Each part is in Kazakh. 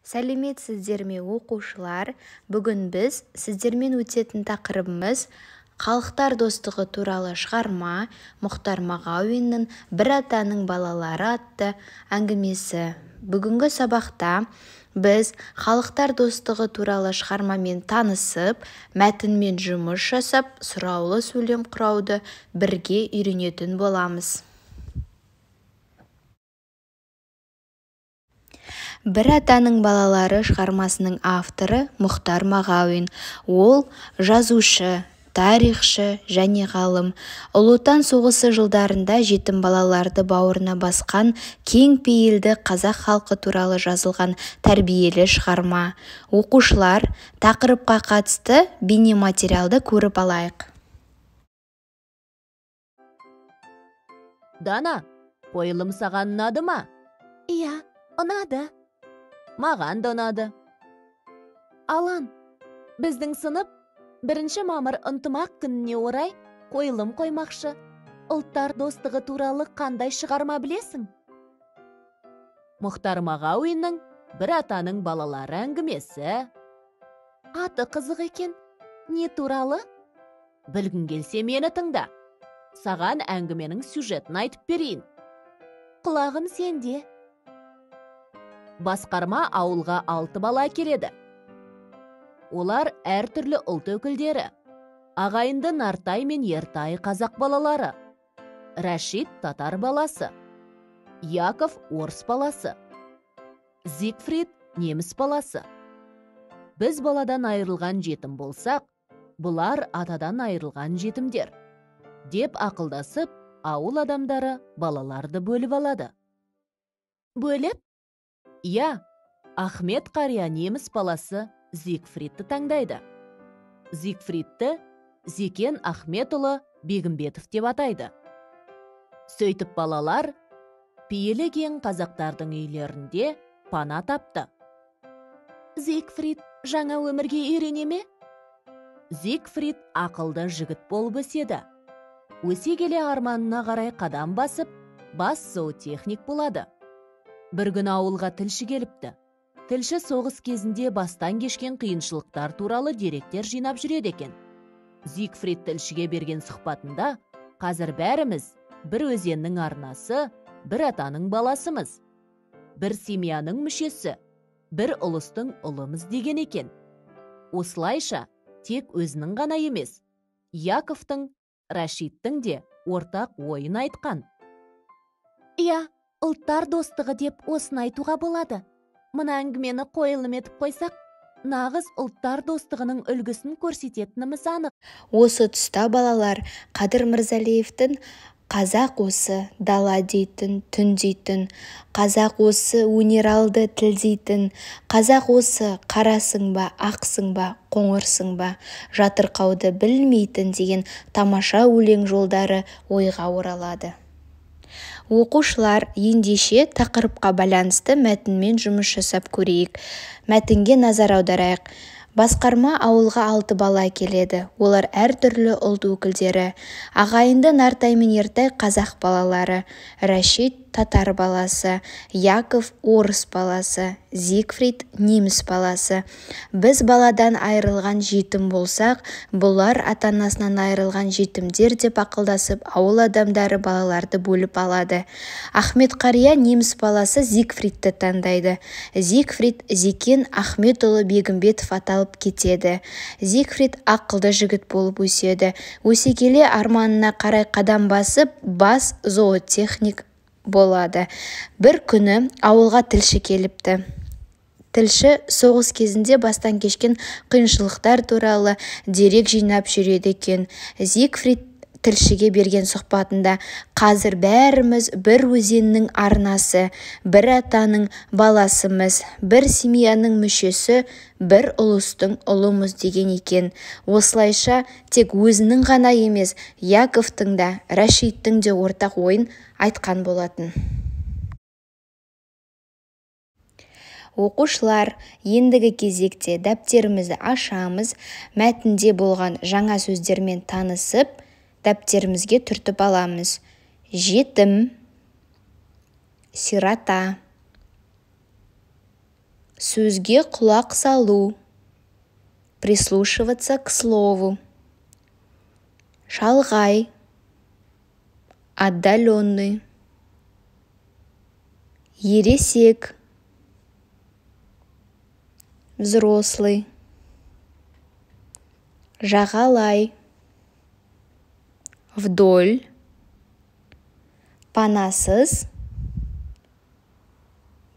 Сәлеметсіздер ме, оқушылар! Бүгін біз сіздермен өтетін тақырыбымыз халықтар достығы туралы шығарма, Мұхтар Мағауиннің «Бір атаның балалары» атты әңгімесі. Бүгінгі сабақта біз халықтар достығы туралы шығармамен танысып, мәтінмен жұмыс жасап, сұраулы сөйлем құрауды бірге үйренетін боламыз. «Бір атаның балалары» шығармасының авторы Мұхтар Мағауин. Ол жазушы, тарихшы және ғалым. Ұлы Отан соғысы жылдарында жетім балаларды бауырына басқан кең пейілді қазақ халқы туралы жазылған тәрбиелі шығарма. Оқушылар, тақырыпқа қатысты бейнематериалды көріп алайық. Дана, қойылым саған ұнады ма? Иә, ұнады. Маған да ұнады. Алан, біздің сынып 1 мамыр ынтымақ күніне орай қойылым қоймақшы. Ұлттар достығы туралы қандай шығарма білесің? Мұхтар Мағауиннің «Бір атаның балалары» әңгімесі. Аты қызық екен. Не туралы? Білгің келсе, мені тыңда. Саған әңгіменің сюжетін айтып берейін. Құлағым сенде. Басқарма ауылға 6 бала келеді. Олар әртүрлі ұлт өкілдері. Ағайынды Нартай мен Ертай қазақ балалары. Рәшит татар баласы. Яков орыс баласы. Зигфрид неміс баласы. Біз баладан айырылған жетім болсақ, бұлар атадан айырылған жетімдер, деп ақылдасып, ауыл адамдары балаларды бөліп алады. Бөліп? Иә, Ахмет қария неміс баласы Зигфридті таңдайды. Зигфридті Зекен Ахметұлы Бегімбетов деп атайды. Сөйтіп балалар пейілі кең қазақтардың үйлерінде пана тапты. Зигфрид жаңа өмірге үйрене ме? Зигфрид ақылды жігіт болып өседі. Өсе келе арманына қарай қадам басып, бас зоотехник болады. Бір күні ауылға тілші келіпті. Тілші соғыс кезінде бастан кешкен қиыншылықтар туралы деректер жинап жүреді екен. Зигфрид тілшіге берген сұхбатында, қазір бәріміз бір өзеннің арнасы, бір атаның баласымыз, бір семьяның мүшесі, бір ұлыстың ұлымыз деген екен. Осылайша тек өзінің ғана емес, Яковтың, Рашидтің де ортақ ойын айтқан. Иә, ұлттар достығы деп осыны айтуға болады. Мына әңгімені қойылым етіп қойсақ, нағыз ұлттар достығының үлгісін көрсететініміз анық. Осы тұста, балалар, Қадыр Мырзалиевтің «Қазақ осы дала дейтін, түн дейтін, қазақ осы өнер алды тіл дейтін, қазақ осы қарасың ба, ақсың ба, қоңырсың ба, жатырқауды білмейтін» деген тамаша өлең жолдары ойға оралады. Оқушылар, ендеше тақырыпқа байланысты мәтінмен жұмыс жасап көрейік. Мәтінге назар аударайық. Басқарма ауылға 6 бала келеді. Олар әртүрлі ұлт өкілдері. Ағайынды Нартай мен Ертай қазақ балалары, Рәшит татар баласы, Яков орыс баласы, Зигфрид неміс баласы. Біз баладан айырылған жетім болсақ, бұлар ата-анасынан айырылған жетімдер деп ақылдасып, ауыл адамдары балаларды бөліп алады. Ахмет қария неміс баласы Зигфридті таңдайды. Зигфрид Зекен Ахметұлы Бегімбетов аталып кетеді. Зигфрид ақылды жігіт болып өседі. Өсе келе арманына қарай қадам басып, бас зоотехник болады. Бір күні ауылға тілші келіпті. Тілші соғыс кезінде бастан кешкен қиыншылықтар туралы дерек жинап жүреді екен. Зигфрид тілшіге берген сұхбатында, қазір бәріміз бір өзеннің арнасы, бір атаның баласымыз, бір семьяның мүшесі, бір ұлыстың ұлымыз деген екен. Осылайша тек өзінің ғана емес, Яковтың да, Рәшиттің де ортақ ойын айтқан болатын. Оқушылар, ендігі кезекте дәптерімізді ашамыз, мәтінде болған жаңа сөздермен танысып, дәптерімізге түртіп аламыз. Жетім, сирота, Сөзге құлақ салу. Прислушиваться к слову. Шалғай. Отдаленный. Ересек. Взрослый. Жағалай. Вдоль. Панасыз.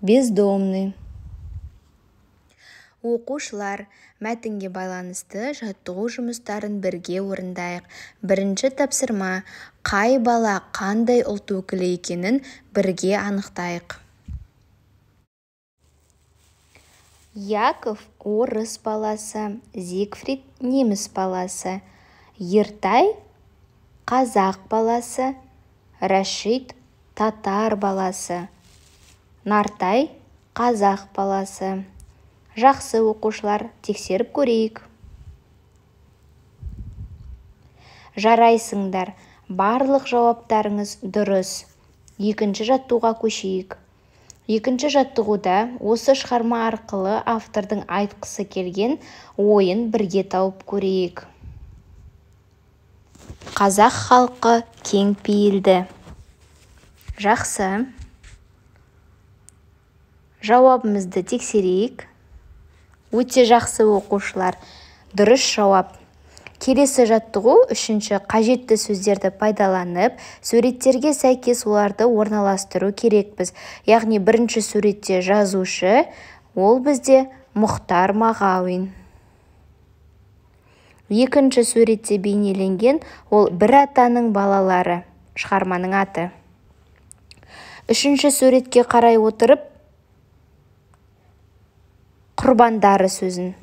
Бездомный. Оқушылар, мәтінге байланысты жаттығу жұмыстарын бірге орындайық. Бірінші тапсырма: қай бала қандай ұлт өкілі екенін бірге анықтайық. Яков орыс баласы, Зигфрид неміс баласы, Ертай қазақ баласы, Рашид татар баласы, Нартай қазақ баласы. Жақсы, оқушылар, тексеріп көрейік. Жарайсыңдар, барлық жауаптарыңыз дұрыс. Екінші жаттығуға көшейік. Екінші жаттығуда осы шығарма арқылы автордың айтқысы келген ойын бірге тауып көрейік. Қазақ халқы кең пейілді. Жақсы. Жауабымызды тексерейік. Өте жақсы, оқушылар. Дұрыс жауап. Келесі жаттығу үшінші: қажетті сөздерді пайдаланып, суреттерге сәйкес оларды орналастыру керекпіз. Яғни бірінші суретте жазушы, ол бізде Мұхтар Мағауин. Екінші суретте бейнеленген ол бір атаның балалары, шығарманың аты. Үшінші суретке қарай отырып, құрбандары сөзін.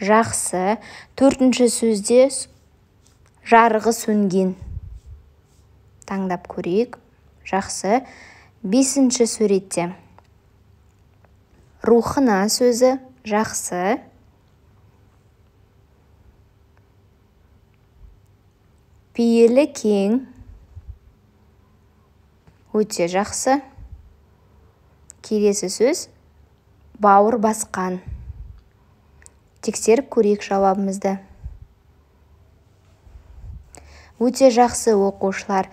Жақсы. Төртінші сөзде жарығы сөнген. Таңдап көрейік. Жақсы. Бесінші суретте рухына сөзі. Жақсы. Пейілі кең. Өте жақсы. Келесі сөз бауыр басқан. Тексеріп көрейік жауабымызды. Өте жақсы, оқушылар.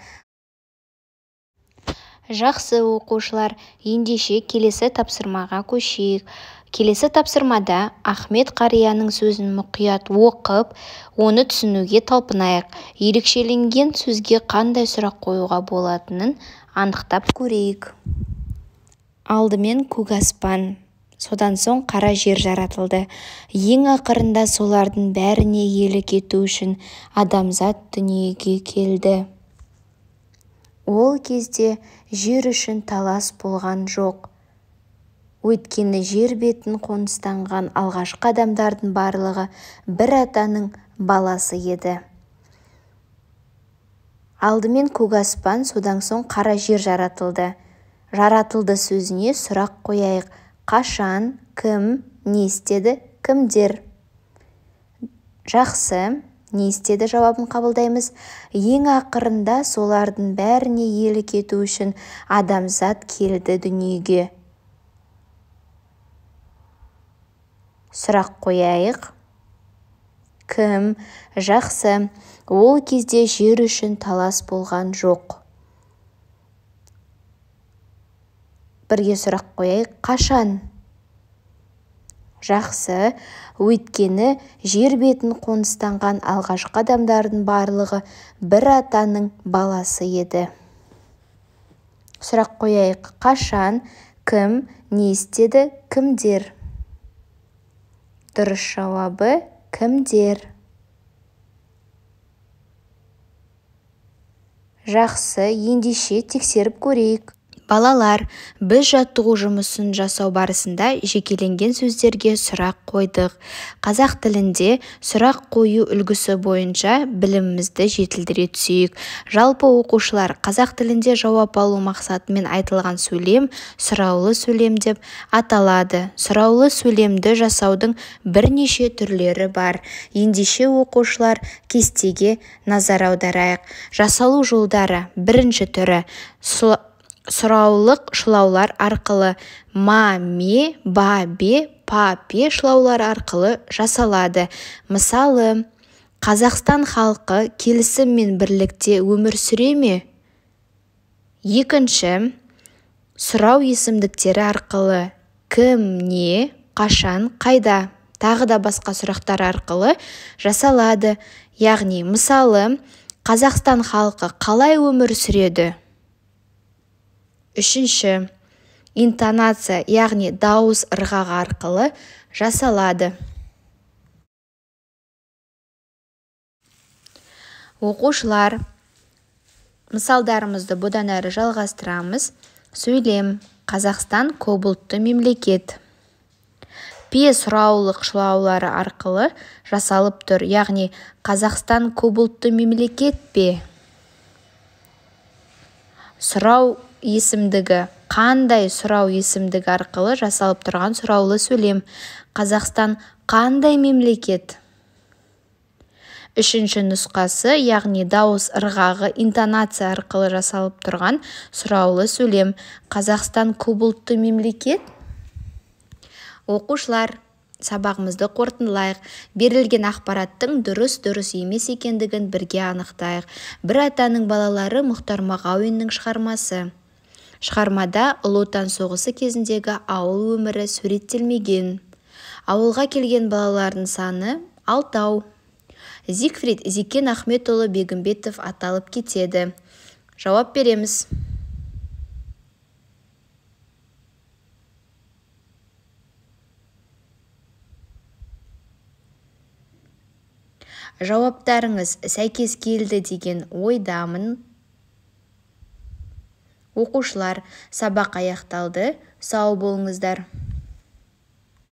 Жақсы, оқушылар, ендеше келесі тапсырмаға көшейік. Келесі тапсырмада Ахмет қарияның сөзін мұқият оқып, оны түсінуге талпынайық. Ерекшеленген сөзге қандай сұрақ қоюға болатынын анықтап көрейік. Алдымен көк аспан, содан соң қара жер жаратылды. Ең ақырында солардың бәріне иелік ету үшін адамзат дүниеге келді. Ол кезде жер үшін талас болған жоқ. Өйткені жер бетін қоныстанған алғашқы адамдардың барлығы бір атаның баласы еді. Алдымен көк аспан, содан соң қара жер жаратылды. Жаратылды сөзіне сұрақ қояйық. Қашан, кім, не істеді, кімдер? Жақсы, не істеді жауабын қабылдаймыз. Ең ақырында солардың бәріне иелік ету үшін адамзат келді дүниеге. Сұрақ қояйық. Кім? Жақсы. Ол кезде жер үшін талас болған жоқ. Бірге сұрақ қояйық. Қашан? Жақсы. Өйткені жер бетін қоныстанған алғашқы адамдардың барлығы бір атаның баласы еді. Сұрақ қояйық. Қашан, кім, не істеді, кімдер? Дұрыс жауабы кімдер? Жақсы, ендеше тексеріп көрейік. Балалар, біз жаттығу жұмысын жасау барысында жекеленген сөздерге сұрақ қойдық. Қазақ тілінде сұрақ қою үлгісі бойынша білімімізді жетілдіре түсейік. Жалпы оқушылар, қазақ тілінде жауап алу мақсатымен айтылған сөйлем сұраулы сөйлем деп аталады. Сұраулы сөйлемді жасаудың бірнеше түрлері бар. Ендеше оқушылар, кестеге назар аударайық. Жасалу жолдары. Бірінші түрі Сұраулық шылаулар арқылы ма, ме, ба, бе, па, пе шылаулары арқылы жасалады. Мысалы, Қазақстан халқы келісім мен бірлікте өмір сүре ме? Екінші, сұрау есімдіктері арқылы кім, не, қашан, қайда, тағы да басқа сұрақтар арқылы жасалады. Яғни, мысалы, Қазақстан халқы қалай өмір сүреді? Үшінші, интонация, яғни дауыс ырғағы арқылы жасалады. Оқушылар, мысалдарымызды бұдан әрі жалғастырамыз. Сөйлем. Қазақстан көпұлтты мемлекет. Пе сұраулық шылаулары арқылы жасалып тұр. Яғни, Қазақстан көпұлтты мемлекет пе? Сұрау есімдігі. Қандай сұрау есімдігі арқылы жасалып тұрған сұраулы сөйлем. Қазақстан қандай мемлекет? Үшінші нұсқасы, яғни дауыс ырғағы, интонация арқылы жасалып тұрған сұраулы сөйлем. Қазақстан көпұлтты мемлекет? Оқушылар, сабағымызды қорытындылайық. Берілген ақпараттың дұрыс-дұрыс емес екендігін бірге анықтайық. Бір атаның балалары Мұхтар Мағауиннің шығармасы. Шығармада Ұлы Отан соғысы кезіндегі ауыл өмірі суреттелмеген. Ауылға келген балалардың саны 6. Зигфрид Зикен Ахметұлы Бегімбетов аталып кетеді. Жауап береміз. Жауаптарыңыз сәйкес келді деген ойдамын. Оқушылар, сабақ аяқталды. Сау болыңыздар.